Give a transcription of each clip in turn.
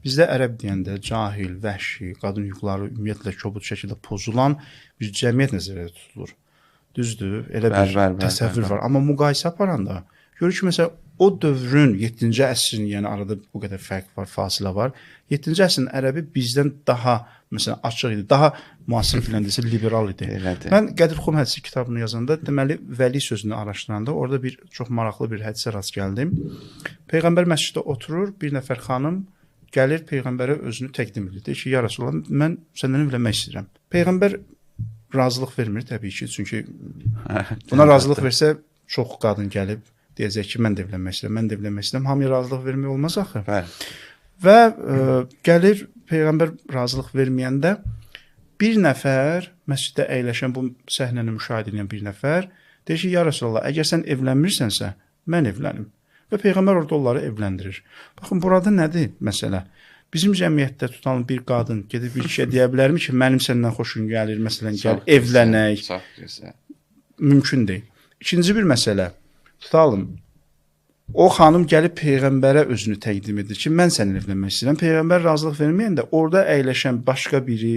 Bizdə ərəb deyəndə cahil, vəhşi, qadın hüquqları ümumiyyətlə kobud şəkildə pozulan bir cəmiyyət nəzərdə tutulur. Düzdür? Elə bir Bəli, bəli, bəli, təsəvvür bəli. var. Amma müqayisə aparanda görür ki, məsələn, o dövrün 7-ci əsrin, yəni arada bu qədər fərq var, fasilə var. 7-ci əsrin ərəbi bizdən daha məsələn açıq idi, daha müasir dillə desə liberal idi. Elədir. Mən Qədir Xum hədisi kitabını yazanda, deməli vəli sözünü araşdıranda orada bir çox maraqlı bir hədisə rast gəldim. Peyğəmbər məsciddə oturur, bir nəfər xanım gəlir peyğəmbərə özünü təqdim edir. Deyir ki, ya Rəsulullah, mən səndən evlənmək istəyirəm. Peyğəmbər razılıq vermir təbii ki, çünki buna razılıq versə çox qadın gəlib deyəcək ki, mən də evlənmək istəyirəm, mən də evlənmək istəyirəm. Hamıya razılıq vermək olmaz axı. Bəli. Və gəlir peyğəmbər razılıq verməyəndə bir nəfər məsciddə əyləşən bu səhnəni müşahidə edən bir nəfər deyir ki, ya Rəsulullah, əgər sən evlənmirsənsə, mən evlənim. Və peyğəmbər orada onları evləndirir. Baxın, burada nədir məsələ? Bizim cəmiyyətdə tutan bir qadın gedib bir kişiyə deyə bilərmi ki, mənim səndən xoşum gəlir, məsələn, gəl Çox evlənək. gözəl, çox gözəl. Mümkün deyil. İkinci bir məsələ, tutalım, o xanım gəlib peyğəmbərə özünü təqdim edir ki, mən səninlə evlənmək istəyirəm. Peyğəmbər razılıq verməyəndə orada əyləşən başqa biri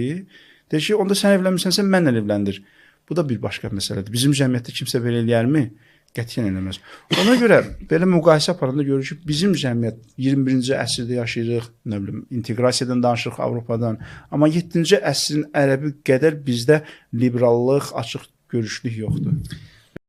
deyir ki, onda sən evlənmirsənsə mənlə evləndir. Bu da bir başqa məsələdir. Bizim cəmiyyətdə kimsə belə eləyərmi? Qətiyyən eləməz. Ona görə belə müqayisə aparanda görürük ki, bizim cəmiyyət 21-ci əsrdə yaşayırıq, nə bilim, inteqrasiyadan danışırıq Avropadan, amma 7-ci əsrin ərəbi qədər bizdə liberallıq, açıq görüşlük yoxdur.